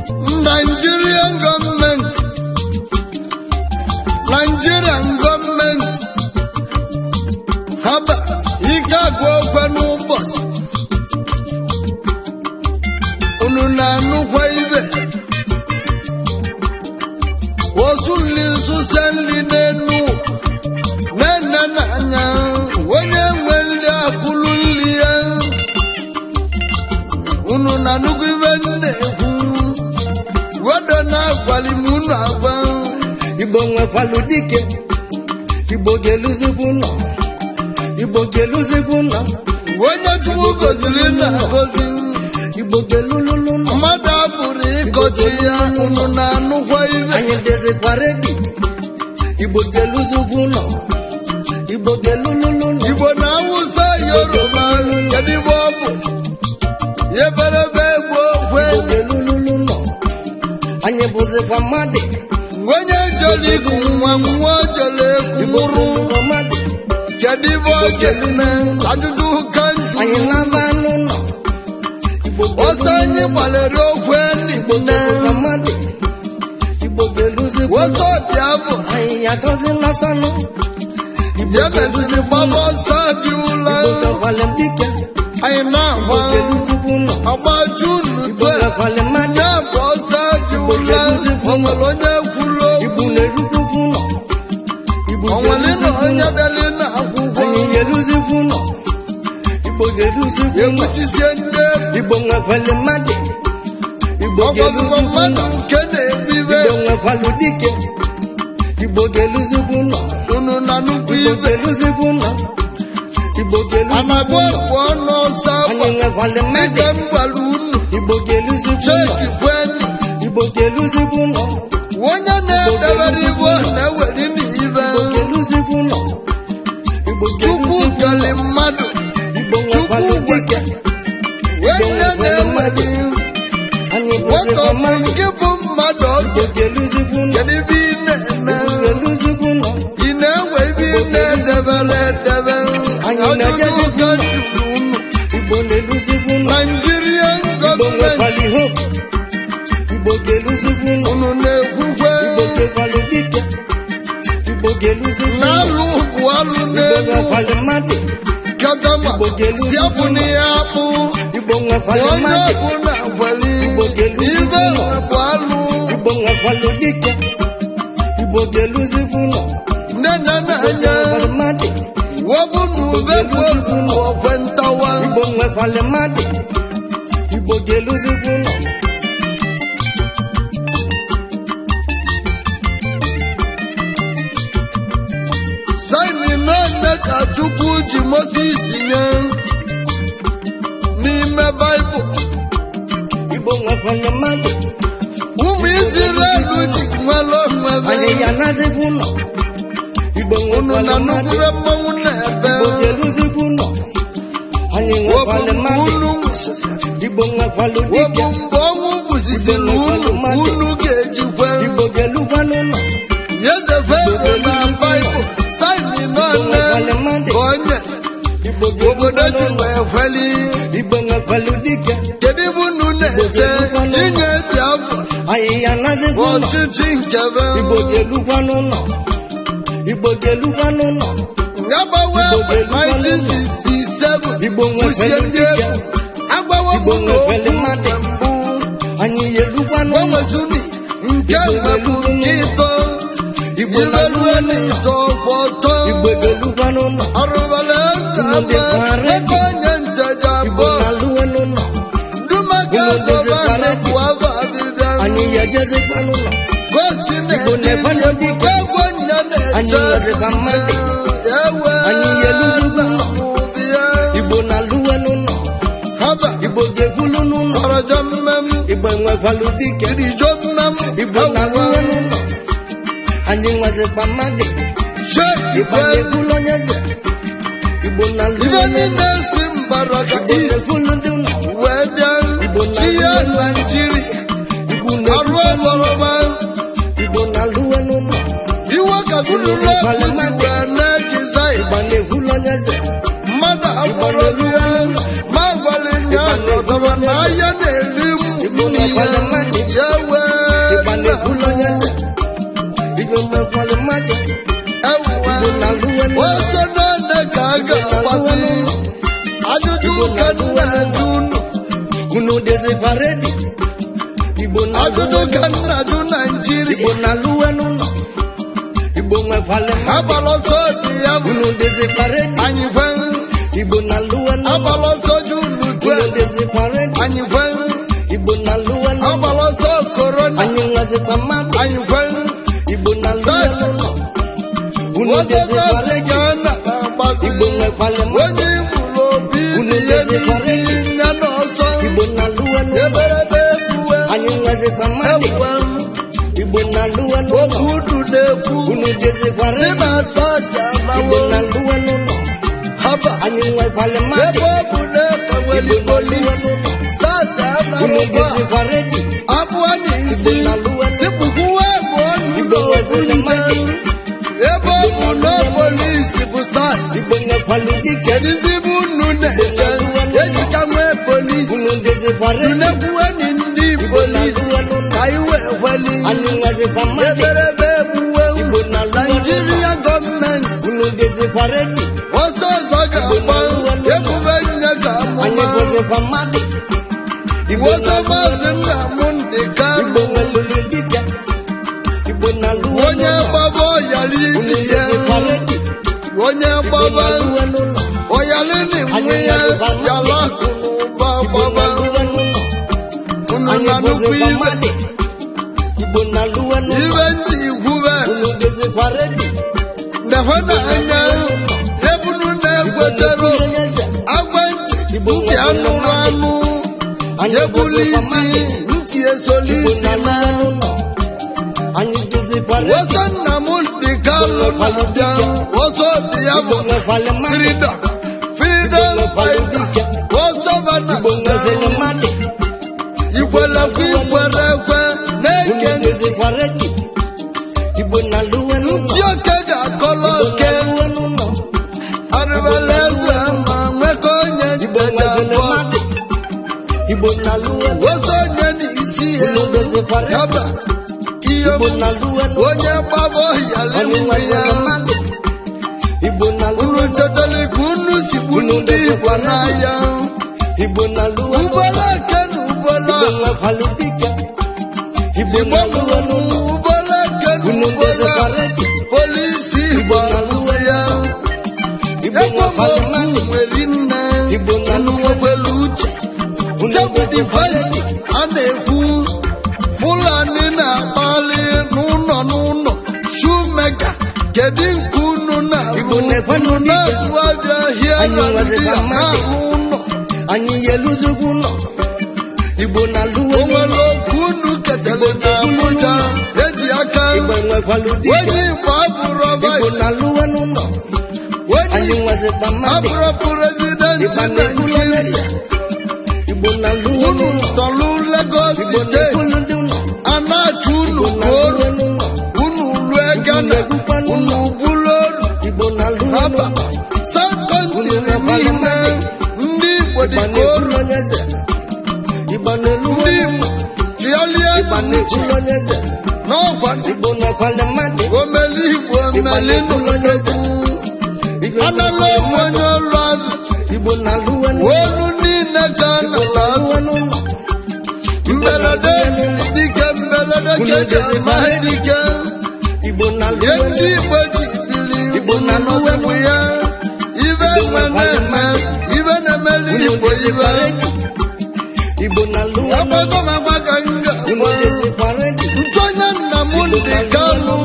Nigerian government, Nigerian government, haba ike agụ okwe n'ụbọchị unu na-anụkwa ibe osu nli nsụse nli n'enu nene n'anya onye nwe nli akwụlụ nli ya. Unu na-anụkwa ibe m na-ekwu wedo na-agwali m unu agwa. Igbo nwekwalụ dike. Igbo ga-eluzikwu nọ, Igbo ga-eluzikwu nọ. Onye Chukwu goziri na-agozi. Igbo ga-elululu nọ. Mmadụ abụrụ ịkọchi ya. Unu na-anụkwa ibe. Anyị dịzikwa redi. Igbo ga-eluzikwu nọ, Igbo ga-elululu nọ. Igbo na Awụsa, Yoruba, kedu ibe ọ bụ yeberebe egbu okwe? Igbo ga-elululu nọ, anyị bụzikwa mmadụ. Onye jere iku nwa nwa jere ekwu Igbo mụrụ. bụzikwa mmadụ. Kedu ibe ọ ga-eme? Ajụjụ ka njụ. Anyị na-aba n'ụlọ. Igbo Ọsọ anyị gbalịrị okwe Igbo nne. bụzikwa mmadụ. Igbo ga-eluzikwa Ọsọ nọ. Biafra. Anyị atọzi n'asọnụ. Igbo Ya meziri gbaba ọsọ dị ụla. Igbo gakwale dike. Anyị Igbo na-agba ga-eluzikwa ụlọ. agbaju Igbo nnutu gakwale mmadụ. Ya bụ ọsọ dị ụla. O nwere onye kwuru okwu? Igbo na-erukwu ụlọ. Igbo O nwere na ga-eluzikwa onye ụlọ. dere na akwụkwọ? Anyị ga-eluzikwa ụlọ. Igbo ga-eluzikwa ụlọ. Egwusisie ndị egwu. Igbo nwekwale mmadụ. Igbo Ọgbazikwa ga-eluzikwa mmadụ ụlọ. nke na-ebibe. Igbo nwekwalụ dike. Igbo ga-eluzikwa ụlọ. Unu na nnukwu Igbo ibe. ga-eluzikwa ụlọ. Igbo ga-eluzikwa Anagba ụlọ. ọgwụ ọnụ ọsọ Anyị akwa. nwekwale mmadụ. Dịka m gwara unu. Igbo ga-eluzikwa ụlọ. Cheki kweni. Igbo ga-eluzikwa ụlọ. Onye na-edebere ibu na-ewere n'ibe. Igbo ga-eluzikwa ụlọ. Igbo Chukwu ga-eluzikwa kele ụlọ. mmadụ. Igbo Chukwu nwekwalụ gweke. dike. Onye na-ewere Anyị nwata bụzikwa mmadụ. nke bụ mmadụ Igbo oge. ga-eluzikwa ụlọ. Kedu ibe ị na-eme? Igbo ga-eluzikwa ụlọ. Ị na-ewe ibe ị na-edebere edebe? Anyị Ajụjụ na-ejezikwa ka ụlọ. jụrụ unu. Igbo na-eluzikwa ụlọ. Nigerian Igbo gọọmenti. nwekwalụ hope. Igbo ga-eluzikwa ụlọ. Unu na-ekwukwe. Igbo nwekwalụ dike. Igbo ga-eluzikwa ụlọ. Na-alụ bụ alụ Igbo n'elu. nwekwalụ mmadụ. Kadama Igbo ga-eluzikwa si apụ ụlọ. na ya akpụ. Igbo nwekwalụ Onye mmadụ. ọbụla gwere Igbo ga-eluzikwa ibe ụlọ. bụ alụ. Igbo nwekwalụ dike. Igbo ga-eluzikwa ụlọ. Nne na Igbo anya nwekwalụ mmadụ. wọbụ na ube bụ okwe ntawa. Igbo nwekwalụ mmadụ. Igbo ga-eluzikwa ụlọ. Saịnị na-eme ka Chukwu ji Moses nye n'ime Baịbụl. Igbo nwekwalụ mmadụ. Ụmụ Izrel ji nwere onwe Anyị ha. ya nazikwa ụlọ. Igbo Unu nwekwalụ na mmadụ. nnukwu mmanwụ na-ebe. Igbo ga-eluzikwa ụlọ. Anyị Wọbụ nwekwalụ mgbe mmadụ. unu nwụsịrị. Igbo nwekwalụ Wọbụ dike. mgbe ọnwụ gbusisiri unu, unu ga-ejikwe. Igbo ga-elukwa n'ụlọ. Yezefere na Baịbụl, saịnị Igbo nọọne nwekwalụ mmadụ. ka onye Igbo obodo ga-elukwa ji n'ụlọ. wee kweli. Igbo nwekwalụ dike. Kedu ibe unu na-eche inye Biafra Anyị ya nazikwa ụlọ. ọchịchị nkebe? Igbo ga-elukwa n'ụlọ. Igbo ga-elukwa n'ụlọ. Gbawe Igbo ga-elukwa n'ụlọ. 1967 Igbo kwụsie nwekwalụ ndị dike. egwu agbawo m Igbo na okwu nwekwalụ mmadụ. mbụ. Anyị ya elukwa n'ụlọ. Gbanwesuni nke Igbo mbụ ga-elukwa nke n'ụlọ. ịtọ. Igbo Ibeluo na-alụ n'ịtọ kwọtọ. Igbo ga-elukwa n'ụlọ. Arụbala eze Unu ama dịkwa ready. ebe onye nteja Igbo bụ na-alụ n'ụlọ. dumaka Unu zọba dịzikwa na ready. bụ abịbịa. Anyị ya ejezikwa n'ụlọ. Gosi Igbo na-ebi na-ekwe ebube egwu nya na-eche. Anyị nwezikwa mmadụ. Ewe Anyị ya eluzikwa ụlọ. bịa. Igbo na-alụ n'ụlọ. Haba. Igbo ga-ekwulu n'ụlọ. Ọrọjọ mmem. Igbo nwekwalụ dike. Irijo mmem. Igbo na-alụ n'ụlọ. Anyị nwezikwa mmadụ. Sheki Igbo na-ekwulu onye eze. Igbo na-alụ Ibe n'ụlọ. niile si mbara ka Igbo isi na-ekwulu ndị ụlọ. wee bịa. Igbo na-alụ Chi ya n'ụlọ. Naijiria. Igbo Arụ na-ekwukwe ọgbọrọba. Igbo na-alụwe n'ụlọ. Iwe ka Goodluck ji wee na-ejiza Igba na-ekwulu onye eze. Mmadụ agwọrọ ya ma gwara ya nọdọrọ na ahịa na-eri Igbo mmiri ya na-akwale mmadụ. Ya wee Igba na-ekwulu onye eze. Igbo na-akwale mmadụ. ewuwe Igbo na-alụwe n'ụlọ. Ọsọ naanị ka a ga-agbasi. Ajụjụ ka m na-ajụ unu. Unu dịzikwa redi. Igbo Ajụjụ na-alụwe ka m n'ụlọ. na-ajụ Naijiria. Igbo na-alụwe n'ụlọ. Igbo nwekwale mmadụ. Agbala ọsọ dị ya bụ Unu dịzikwa redi. anyị kwe. Igbo na-alụwe n'ụlọ. Agbala ọsọ ju unu Unu twe dịzikwa redi. anyị kwe. Igbo na-alụwe n'ụlọ. Agbala ọsọ korona Anyị nwezikwa mmadụ. anyị kwe. Igbo na-alụwe n'ụlọ. Unu Ọsọ dịzikwa sọsị redi. ka a na-agbazi. Igbo nwekwale mmadụ. Onye igburu obi Unu dị ya dịzikwa n'isi redi. ya n'ọsọ. Igbo na-alụwe n'ụlọ. Eberebe ebuwe Anyị nwezikwa mmadụ. ebuwe. Igbo na-alụwe n'ụlọ. Okwu udu na-ekwu Unu dịzikwa si redi. na sọsị Igbo anawo na-alụwe n'ụlọ. haba. Anyị nwekwale mmadụ. Ebe ọ bụ na eke nwere Igbo na-alụwe polisi n'ụlọ. sọsị Unu anawo dịzikwa redi. abụọ na isi Igbo na-alụwe n'ụlọ. sipụkwuwe bụ Igbo ọnụ nweziri mmadụ. Ebe ọ bụ na polisi bụ sọsị, Igbo nwekwalụ dike. kedụzi bụ unu na-eche ejika nwee polisi? Unu dịzikwa redi. Unekwuweni ndị Igbo polisi na-alụwe n'ụlọ. ka iwe kweli. Anyị nwezikwa mmadụ. Eberebe egbuwe. Igbo na-alụwe n'ụlọ. Naijiria gọọmenti, Unu dịzikwa redi. ọsọ ọzọ ga-agba ebube nye ka Anyị amụma. bụzikwa mmadụ. Igbo Ọsọ na-alụwe Maazị Nnamdị Igbo Kanụ. nwelụlụ dike. Igbo na-alụwe Onye n'ụlọ. gbaba ọyara Unu ibi ya. dịzikwa redi. Onye Igbo gbaba na-alụwe n'ụlọ. ọyara nwe ya yala akụ na ụba Igbo gbaba. na-alụwe n'ụlọ. Unu Anyị na nnukwu bụzikwa ibe mmadụ. Igbo na-alụwe n'ụlọ. Ibe ndị ikwube Unu dịzikwa redi. nekwe na anya ebunu Igbo na-egwetero na-ekwulu onye eze. Agwa ntị Igbo ntị anụrụ anụ Anyị ebulu bụzikwa isi mmadụ. ntị esola Igbo isi na na-alụwe n'ụlọ. Anyị dịzikwa redi. Ọsọ Nnamdị Kanụ na-abịa ọsọ dị ya Igbo bụ nwekwale mmadụ. freedom, freedom fighter ọsọ bana. Igbo nweziri mmadụ. Ikwelekwe ikwerekwe Unu na-ege ntị. dịzikwa redi. Igbo na-alụwe n'ụlọ. Ntị oke ga-akọlọ Igbo oke. na-alụwe n'ụlọ. Arịbala eze ma nwekọ onye Igbo ntecha nweziri abụọ. mmadụ. Igbo na-alụwe n'ụlọ. Ọsọ onye n'isi ya Unu dịzikwa redi. yaba ihe Igbo na-alụwe n'ụlọ. onye gbaba yali Anyị nwe ya. nweziri mmadụ. Igbo na-alụwe Unu n'ụlọ. chetara ka unu si gbu Unu ndị Igbo dịzikwa n'ahịa. Igbo na-alụwe n'ụlọ. Ugboro eke na ugboro Igbo nwekwalụ dike. Igbo Igbo na-alụwe mụrụ n'ụlọ. ugboro eke na Unu ugboro dịzikwa redi. Polisi Igbo na-alụwe akwụsị ya. Igbo Ego nwekwalụ mmadụ. nwere nne. Igbo Unu na-alụwe nwekwara uche. Unu Self dịzikwa defense redi. a na-ekwu Fulani na-akpali n'ụlọ n'ụlọ shumeka kedu nke unu na-arụ? Igbo na-ekwenụ Unu dike. na-azụ abịa hie Anyị na ndị nwezikwa a mmadụ. na-arụ ụlọ. Anyị yeluzugwu nọ. Igbo na-alụwe O nwere n'ụlọ. okwu unu ketara Igbo na na-ekwulu Abuja n'ụlọ. eji aka Igbo nwekwalụ dike. onye Igbo abụrụ Igbo vice na-alụwe n'ụlọ. onye Anyị Igbo nwezikwa mmadụ. abụrụ prezidenti Igbo na-ekwulu onye Naijiria. eze. Igbo na-alụwe Unu n'ụlọ. tọlụ Lagos Igbo steeti na-ekwulu ndị ụlọ. a na-achụ unu Igbo ka oru. na-alụwe n'ụlọ. Unu rue Ghana na-ekwukwa unu n'ụlọ. bụlụ oru. Igbo na-alụwe Haba n'ụlọ. sakọntiri Unu nwekwara niile mmadụ. ndị Igbo dị Igbo ka na-ekwulu oru. onye eze. Igbo na-eluwe Ndị n'ụlọ. Igbo tụgharịa Igbo n'uche na-ekwulu onye eze. n'ọkwa Igbo nwekwara mmadụ. omeli Igbo Igbo emeli na-ekwulu onye eze. Igbo anala nwekwara onwe onye mmadụ. ọrụ azụ. Igbo na-alụwe n'ụlọ. Olu niile ka a Igbo nala azụ. na-alụwe n'ụlọ. Mberede dike mberede Unu ka eji dịzikwa ama ready. dike. Igbo Ihe na-alụwe ndị n'ụlọ. Igbo ji bili Igbo na-alụwe nọzikwu ya ibe Igbo nwe nwekwara na-eme mmadụ. ibe na-emeli Unu Igbo ibe dịzikwa ready. Igbo na-alụwe n'ụlọ. Agbago m agba ka m Unu ga-agba. dịzikwa ready. Ntụonye Nnamdị Kanụ,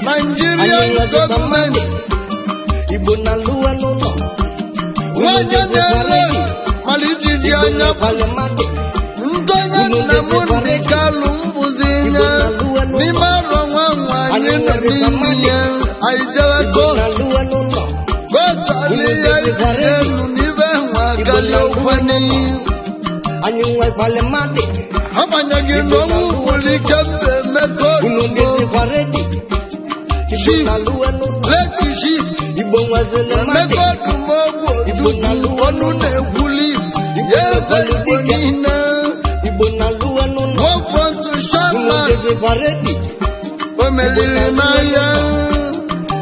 Nigerian Anyị nwezikwa gọọmenti. Igbo na-alụwe n'ụlọ. Unu Nwanyị dịzikwa na-ele ready. mara ijiji Igbo anya. nwekwara mmadụ. Ntụonye Unu Nnamdị dịzikwa ready. Kanụ mbụzi Igbo nye na-alụwe n'ụlọ. n'ime arọ nwa nwa anyị Anyị nọ nwezikwa n'ime mmadụ. ya anyị jere Igbo kootu. na-alụwe n'ụlọ. Kootu Unu alị ya dịzikwa ibiri ready. elu n'ibe nwa Igbo kalị na-alụwe okwe n'ụlọ. Anyị nwekwara mmadụ. Agbanyeghị na ọnwụ gburu Ikemba Emeka Unu Odumegwu. dịzikwa ready? Igbo Chief. na-alụwe n'ụlọ. Late Chief Igbo nwezili mmadụ. Emeka Odumegwu Igbo Ojukwu, na-alụwe ọnụ n'ụlọ. na-ekwuli Igbo, Igbo ya eze na-ekwelu Igbo dike. niile. Igbo na-alụwe n'ụlọ. One front Unu shaman, dịzikwa ready? o meriri n'agha.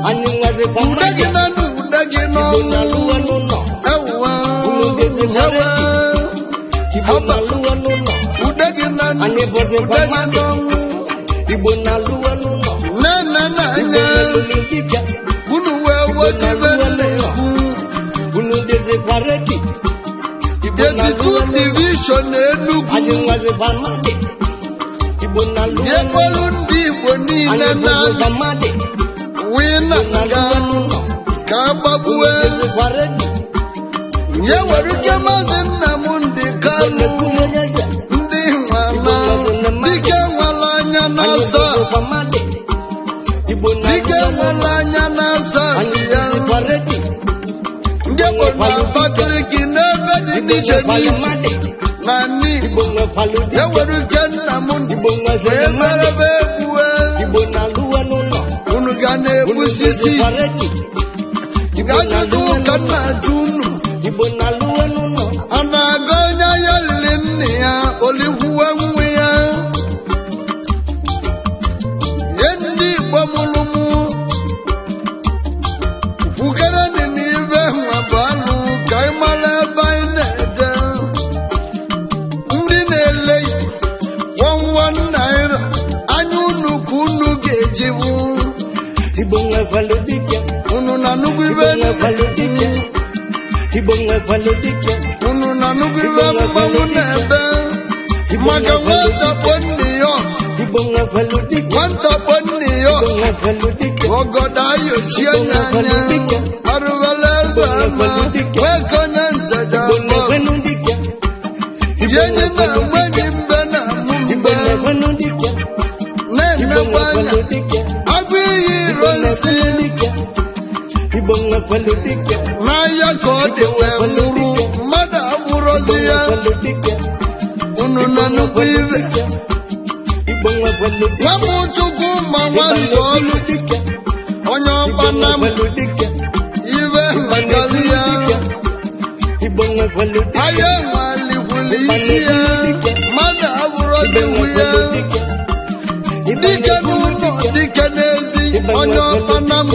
Anyị nwezikwa Ude mmadụ. gị na ndụ, ude gị Igbo n'ọnwụ. na-alụwe n'ụlọ. Ewuwa, Unu dịzikwa ewe. ready? Igbo na-alụwe n'ụlọ. Ude gị na ndụ, Anyị bụzikwa ude gị mmadụ. n'ọnwụ. Igbo na-alụwe n'ụlọ. Nne na nna Igbo anya, nwelụlụ dike. unu wee wejibe na-ekwu. Unu dịzikwa ready? Igbo 82 na-alụwe n'ụlọ. division Enugu. Anyị nwezikwa mmadụ. Igbo na-alụwe n'ụlọ. Yekwelu ndị Igbo niile Anyị na bụzikwa mmadụ. wee na Igbo nga na-alụwe n'ụlọ. ka agbagbue. Unu dịzikwa ready? Nye nwere ike Maazị Nnamdị Igbo Kanụ, na-ekwulu onye eze. ndị nwala dike nwala anya Anyị n'asa, bụzikwa mmadụ. Igbo dike na-alụwe n'ụlọ. nwala anya n'asa Anyị ya. dịzikwa ready? Ndị bụ na Abakaliki n'ebe dị Igbo n'iche nwekwalụ n'iche mmadụ. na Igbo. Igbo nwekwalụ Nye dike. nwere ike Nnamdị Igbo nweziri wee mmadụ. merebe ekwue. Igbo na-alụwe n'ụlọ. Unu ga Unu na-egbusisi. dịzikwa ready? Igbo Ajụjụ na-alụwe ka n'ụlọ. nna ajụ unu. Igbo na-alụwe n'ụlọ. A na-aga onye ya lili nne ya olikwuwe nwa ya. Nye ndị Igbo mụrụ mụ, kwukere n'ibe nwa bụ anụ ka ị mara ebe anyị na-eje. Ndị na-ele ₦1 anya unu ka unu ga-eji bụ. Igbo nwekwalụ dike. Unu na nnukwu Igbo ibe nwekwalụ dike. Igbo nwekwalụ dike. Unu na nnukwu ibe mmanwụ na-ebe maka nwata kpọ nne ya, Igbo nwekwalụ dike. nwata kpọ nne ya. Igbo nwekwalụ dike. Ọgọdọ ayochie anya arụbala eze ama nwee ka onye njaja Igbo abụọ. na-ekwenụ dike. Igbo Yenyi na nwekwalụ nwenyi dike. mbe na amụ Igbo mbe na-ekwenụ dike. Igbo na-enekwa anya nwekwalụ dike. agụ iyi Igbo iro nsị na-ekwelu dike. Igbo nwekwalụ dike. n'ahịa ka ọ dị wee nwụrụ mmadụ abụrọzi Igbo ya. nwekwalụ dike. Unu na nnukwu Igbo nwekwalụ ibe dike. Igbo nwekwalụ dike. nwa m Chukwu ma nwa Igbo nzọ ọlụ na-ekwelu dike. onye Igbo ọkpa na m nwekwalụ dike. ibe Igbo makali na-ekwelu ya. dike. Igbo nwekwalụ dike. Ahịa nwalikwuli isi ya mmadụ abụrọzi Igbo nwu ya. nwekwalụ dike. Igbo Dike na-ekwelu n'ụlọ, dike. dike n'ezi, onye ọkpa na m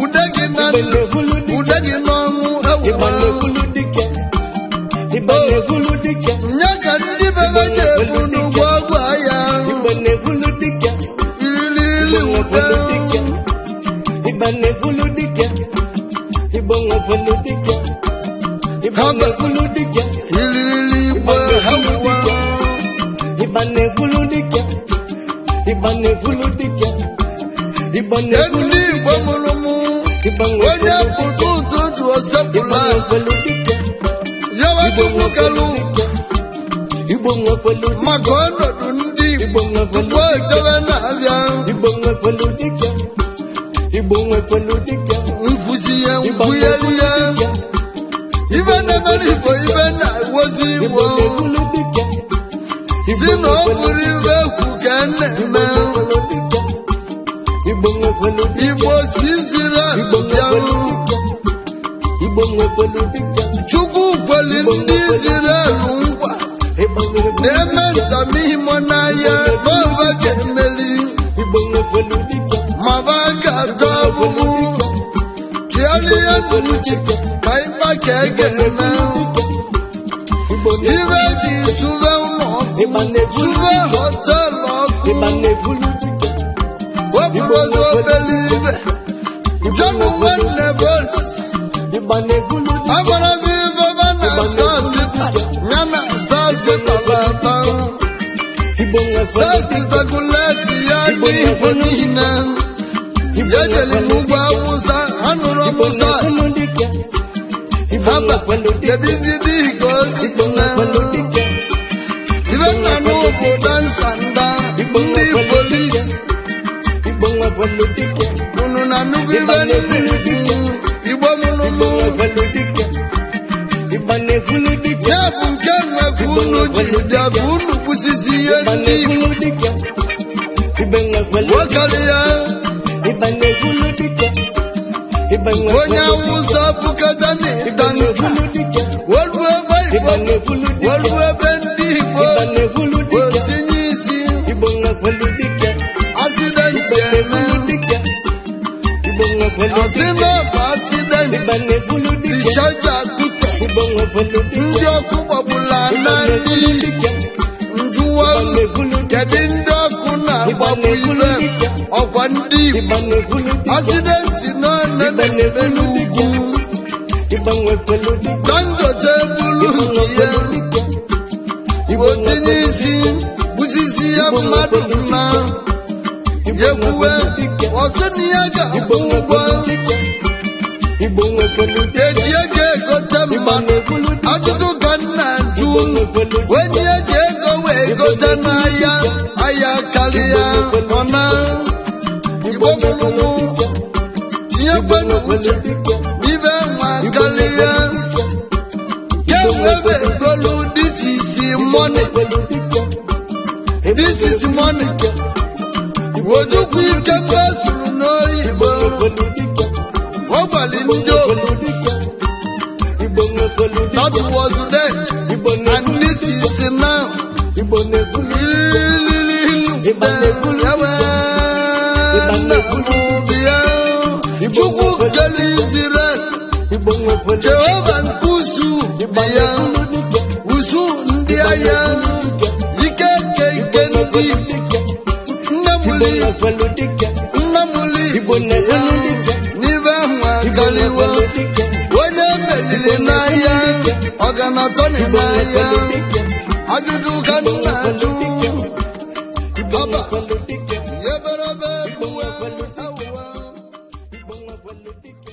ude gị na Igbo ndụ, na-ekwulu dike. ude gị n'ọnwụ Igbo ewuwa. na-ekwulu dike. Igbo na-ekwulu dike. Nye ka ndị bebe ji ebu n'ụgbọ ọgwụ ahịa. Igbo na-ekwulu dike. Ilili Igbo ude. nwekwalụ dike. Igbo na-ekwulu dike. Igbo nwekwalụ dike. Igbo Haba. na-ekwulu dike. Ilili igbo ewuwa. Igbo na-ekwulu dike. Igbo na-ekwulu dike. Igbo na-ekwulu Ndị Igbo mụrụ mụ, Igbo onye nwekwalụ pụta ụtụtụ Igbo osepụla nwekwalụ dike. yawa Igbo Chukwu nwekwalụ kelu dike. Igbo nwekwalụ dike. maka ọnọdụ ndị Igbo Igbo nwekwalụ tupu ejebe na-abịa. Igbo nwekwalụ dike. Igbo nwekwalụ dike. Nkwụzi ya Igbo nkwụgheri nwekwalụ ya dike. ibe na-emere Igbo ibe na-ewozi Igbo Igbo na-ekwulu dike. si na ọ bụrụ ibe ekwu ka a Igbo na-eme. nwekwalụ dike. Igbo nwekwalụ dike. Igbo si Izrel Igbo bịa. nwekwalụ dike. Igbo nwekwalụ dike. Chukwu kweli ndị Izrel nkwa Igbo nwekwalụ na-eme dike. ntamimo n'ahịa n'ọba ga-emeli Igbo nwekwalụ dike. ma ba ga-ata abụbụ tịalịa n'uche ka ịkpa ka e ga-eme. Igbo Ibe ji sube ụlọ Ịgba ọkụ, na-ebulu sube họtelụ ọkụ, Ịgba na-ebulu dike. wepụrụ obele ibe jọnụ nwanne bolis. Ịgba na-ebulu dike. Amarazi ibe ba na sasị ya na sasị talata Igbo nwekwalụ sasị dike. sakuleti ya n'Igbo niile. Igbo Ejeli m nwekwalụ ugwu Awụsa, anụrụ m Igbo sasị na-ebulu dike. Igbo haba nwekwalụ dike. kedizi dị ka o si Igbo na nwekwalụ dike. ibe nna n'obodo nsanda Igbo ndị nwekwalụ polisi. dike. Igbo nwekwalụ dike. Unu na nnukwu ibe nne Igbo mụrụ Igbo mụ nwekwalụ dike. Ịgba na-ebulu dike. ya bụ nke nwekwu unu ji bịa. ka unu gbusisi ihe Ịba ndị Igbo. na-ebulu dike. Ibe nwekwelu Nwokarị ya. Ịba na-ebulu dike. Ịba Onye nwekwelu awụsa bukata Ịba n'ịta nka na-ebulu dike. welu ebe Igbo, Ịba na-ebulu dike. welu ebe ndị Igbo Ịba na-ebulu dike. otinye isi. Igbo nwekwelu dike. Accident Igbo eme. na-ebulu dike. Igbo nwekwelu Asị dike. na ọ bụ accident. Ịba na-ebulu dike. Discharge akụtọ. Igbo nwekwelu dike. Ndị ọkụ gbagbula Ịba na ndị na-ebulu dike. njụwa, Ịba na-ebulu dike. kedu ndị ọkụ na-agbagbu ibe? Ọkwa ndị Igbo. Ịba na-ebulu dike. Accident nọ na-eme n'ugwu. Igbo nwekwelu dike. Dangote bulu Igbo nke ya, nwekwelu dike. Igbo otinye nwekwelu isi gbusisi ya mmadụ na Igbo yekwuwe nwekwelu dike. ọsị na ya Igbo ga-akwụ ụgwọ. nwekwelu dike. Igbo nwekwelu dike. Eji ego egote Igbo mmadụ? na-ebulu dike. Ajụjụ ka nna jụ Igbo unu. nwekwelu dike. Onye eji ego wee gote n'ahịa ahịa karịa ọ na Igbo mụrụ tinyekwe n'uche n'ibe nwa karịa kemgbe egolu. This is money, this is money. Ojukwu ike mgbe zuru n'oyibo, ọ gwali ndị obodo. That was then and this is now. Chukwu kele Israel, Jehova nke usu ya, usu ndị agha, ike ke ike ndị nne mụli, nne mụli ya n'ibe ahụ akaliwo. Onye meriri n'ahịa ọganatọni n'ahịa? Ajụjụ ka nna ajụ. Baba, yeberebe ebuwe awụwa. Igbo nwekwelu dike.